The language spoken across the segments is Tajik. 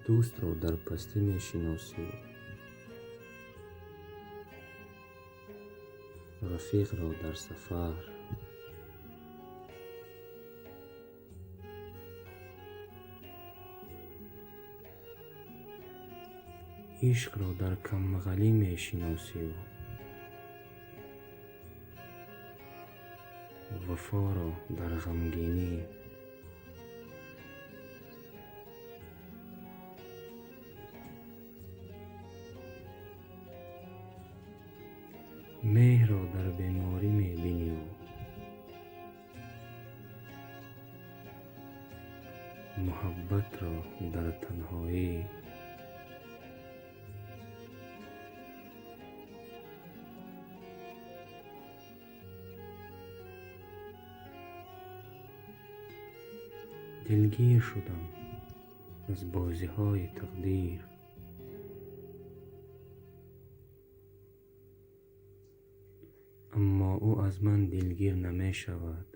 Дӯстро дар пастӣ мешиносию, рафиқро дар сафар. Ишқро дар камбағалӣ мешиносию, вафоро дар ғамгинӣ. Меҳрро дар беморӣ мебинию, муҳаббатро дар танҳоӣ. Дилгир шудам аз бозиҳои тақдир. Аммо ӯ аз ман дилгир намешавад.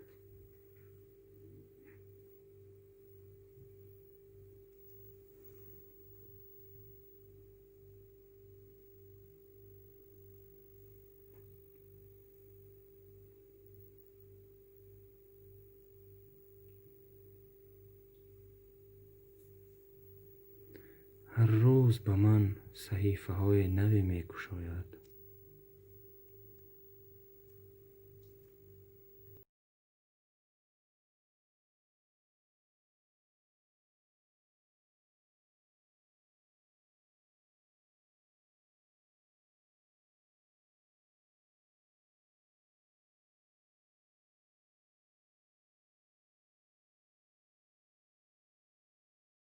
Ҳар рӯз ба ман саҳифаҳои наве мекушояд.